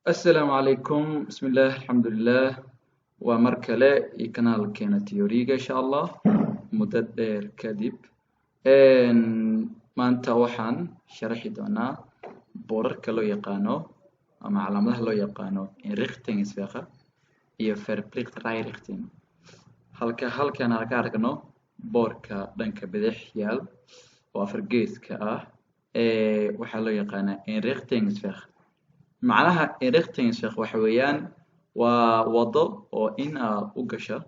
Asalaamu calaykum. Bismillaah, alxamdulilah. Waa mar kale iyo kanaalkeena theory-ga, insha Allah. Muddo dheer kadib, maanta waxaan sharaxi doonaa boorarka loo yaqaano ama calaamadaha loo yaqaano eenrichtingsweg iyo verplicht rijrichting. Halka halkan aan ka aragno boorka dhanka bidix yaal oo afar geeska ah waxaa loo yaqaanaa eenrichtingsweg. Macnaha eenrichtingsweg waxa weeyaan waa wado oo in aad u gasho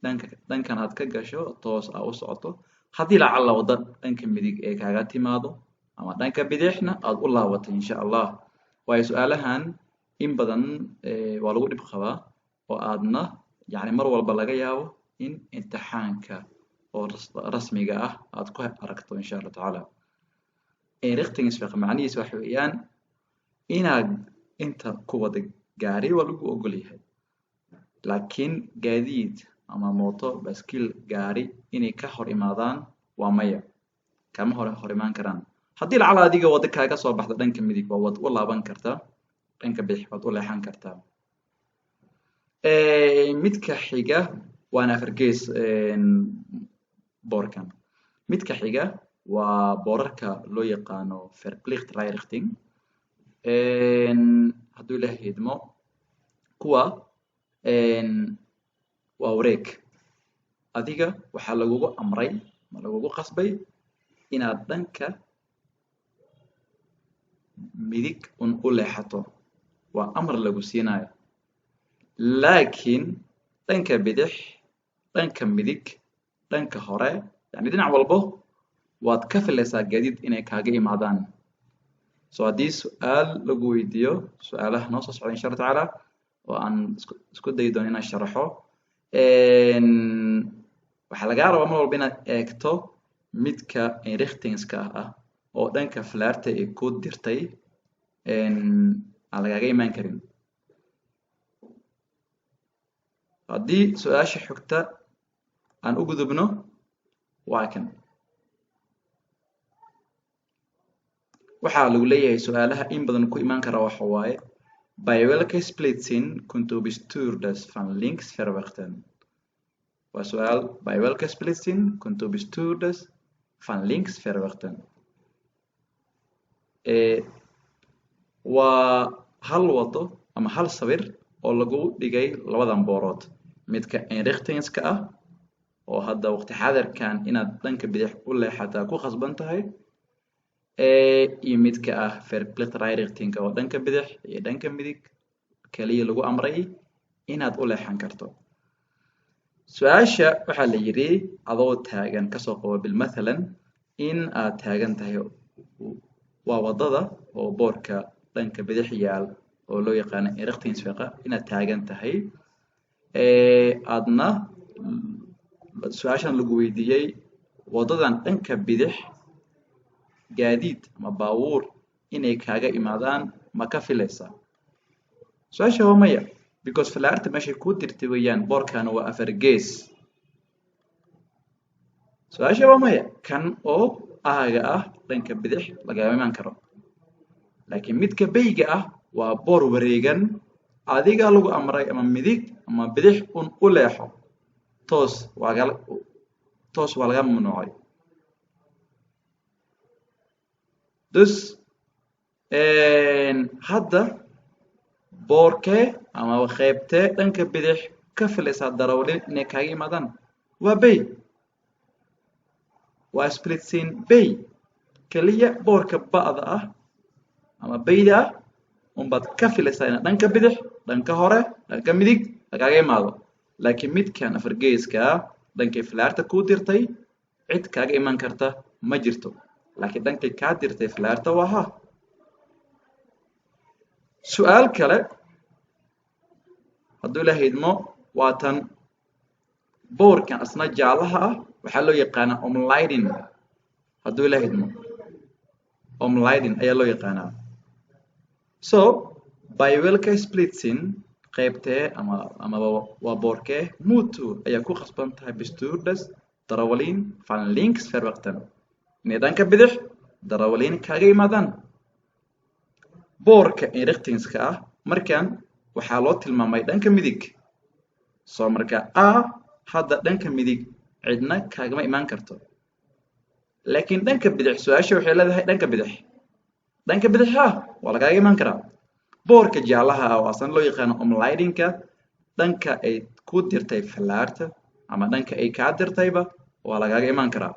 dhanka, dhankan aad ka gasho, toos aa u socoto. Haddii lacalla wado dhanka midig ee kaaga timaado ama dhanka bidixna aad u laabato, insha Allah. Waayo, su-aalahan in badan waa lagu dhib qabaa oo aadna yani mar walba laga yaabo in imtixaanka oo rasmiga ah aad ku aragto, insha Allah tacaala. Eenrichtingsweg macnihiisa waxa weeyaan inaad inta ku wada gaari waa lagu ogol yahay, laakiin gaadiid ama mooto, baskiil, gaari inay ka hor imaadaan waa maya, kama hor imaan karaan. Haddii lacala adiga wado kaaga soo baxdo dhanka midig, waa waad u laaban kartaa, dhanka bidix waad u leexan kartaa. Midka xiga waana afargees boorkan. Midka xiga waa boorarka loo yaqaano verplicht rijrichting. Hadduu Ilaahay idmo, kuwa waa wareeg. Adiga waxaa lagugu amray ma lagugu qasbay inaad dhanka midig un u leexato, waa amar lagu siinayo, laakiin dhanka bidix, dhanka midig, dhanka hore, yani dhinac walbo waad ka filaysaa gaadiid inay kaaga imaadaan. So haddii su-aal lagu weydiiyo, su-aalaha noo soo socda, insha Allah tacaala, oo aan isku dayi doono inaan sharaxo, waxaa lagaa rabaa mar walba inaad eegto midka eenrichtingska ah oo dhanka falaarta ay ku dirtay aan lagaaga imaan karin. Haddii su-aasha xigta aan u gudubno, waa kan. Waxaa lagu leeyahay, su-aalaha in badan ku imaan kara waxa waaye: bij welke splitsing kunt u bestuurders van links verwachten? Waa su-aal. Bij welke splitsing kunt u bestuurders van links verwachten? Waa hal wado ama hal sawir oo lagu dhigay labadan boorood, midka eenrichtingska ah oo hadda waqti xaadirkan inaad dhanka bidix u leexataa ku khasban tahay, iyo midka ah verplicht rijrichting oo dhanka bidix iyo dhanka midig kaliya lagu amray inaad u leexan karto. Su-aasha waxaa la yidhi, adoo taagan, kasoo qabo bilmathalan in aad taagan tahay waa wadada oo boorka dhanka bidix yaal oo loo yaqaano eenrichtingsweg inaad taagan tahay, aadna su-aashan lagu weydiiyey: wadadan dhanka bidix gaadiid ama baabuur inay kaaga imaadaan ma ka filaysaa? Su-aasha waa maya, because falaarta meeshay kuu dirtay weeyaan, boorkana waa afar gees. Su-aasha waa maya, kan oo aaga ah dhanka bidix lagama imaan karo, laakiin midka bayga ah waa boor wareegan. Adiga lagu amray ama midig ama bidix un u leexo, toos waa toos waa laga mamnuucay. Dus hadda boorkee ama qeybtee dhanka bidix ka filaysaa darawalin inay kaaga imaadaan? Waa bay, waa splitsin bay. Keliya boorka ba'da ah ama bayda ah unbaad ka filaysaa ina dhanka bidix, dhanka hore, dhanka midig lagaaga imaado, laakiin midkan afargeeskaa dhankay falaarta kuu dirtay cid kaaga iman karta ma jirto, laakiin dhankay kaa dirtay falaarta waa ha. Su-aal kale, hadduu Ilaahay idmo, waa tan. Boorkan asna jaalaha ah waxaa loo yaqaanaa omliding. Hadduu Ilaahay idmo, omliding ayaa loo yaqaanaa. So bij welke splitsing, qaybtee ama amaba waa boorkee mutu ayaa ku khasban tahay bestuurders, darawaliin, van links verwachten, inay dhanka bidix darawaliin kaaga yimaadaan? Boorka eenrichtingska ah Markan waxaa loo tilmaamay dhanka midig. Soo marka a hadda dhanka midig cidna kaagama imaan karto, laakiin dhanka bidix su-aasha waxay leedahay dhanka bidix. Dhanka bidix waa lagaaga imaan karaa. Boorka jaalaha ah oo asna loo yaqaano omleidingka, dhanka ay ku dirtay fallaarta ama dhanka ay kaa dirtayba waa lagaaga imaan karaa.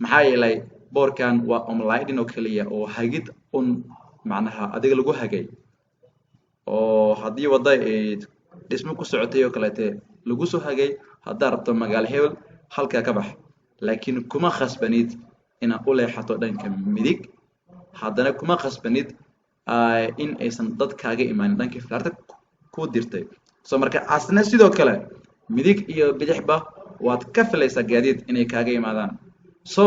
Maxaa yeelay boorkan waa omleiding oo keliya oo hagid un macnaha adiga lagu hagay, oo haddii wadda ay dhismo ku socotay oo kaleete lagu soo hagay, haddaad rabto magaalo hebel halkaa ka bax, laakiin kuma khasbanid inaad u leexato dhanka midig. Haddana kuma khasbanid in aysan dad kaaga imaanin dhankii fallaarta ku dirtay. Soo marka asna sidoo kale midig iyo bidixba waad ka filaysaa gaadiid inay kaaga imaadaan. So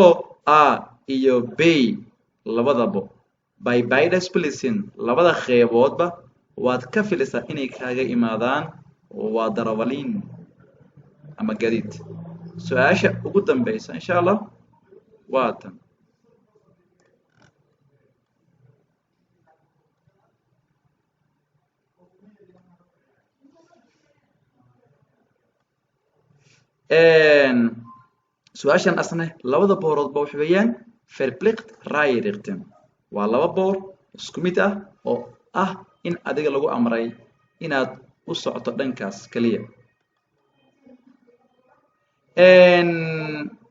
a iyo b labadaba by beide splitsing, labada qeyboodba waad ka filaysaa inay kaaga imaadaan, waa darawaliin ama gaadiid. Su-aasha ugu dambeysa insha Allah waa tan. Su-aashan asne labada booroodba waxa weeyaan verplicht rijrichting. Waa laba boor isku mid ah oo ah in adiga lagu amray inaad u socoto dhankaas kaliya.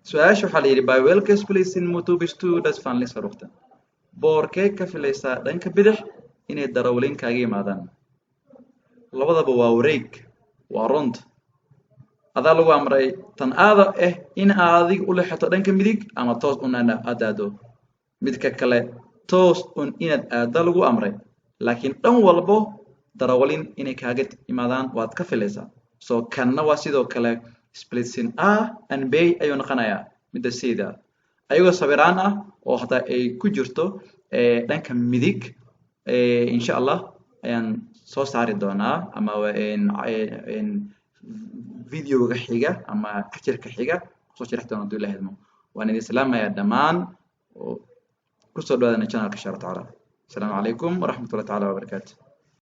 Su-aasha waxaa la yidhi bij welke splitsing moet u bestuurders van links verwachten. Boorkee ka filaysaa dhanka bidix inay darawaliin kaaga yimaadaan? Labadaba waa wareeg, waa rond. Adaa lagu amray tan aada ah in aad adiga u leexato dhanka midig ama toos un aad aado. Midka kale toos un inaad aado lagu amray, laakiin dhan walbo darawalin inay kaaga imaadaan waad ka filaysaa. So kanna waa sidoo kale splitsing a and b ayuu noqonayaa midda sida ayagoo sawiraan ah oo hataa ay ku jirto dhanka midig. Insha Allah ayaan soo saari doonaa ama videoga xiga ama cashirka xiga kusoo sharixi doona haduu Ilaahay idmo. Waan idin salaamayaa dhammaan, kusoo dhawaadana channelka insha Allah tacaala. Asalaamu calaykum waraxmatullahi tacaala wabarakaatu.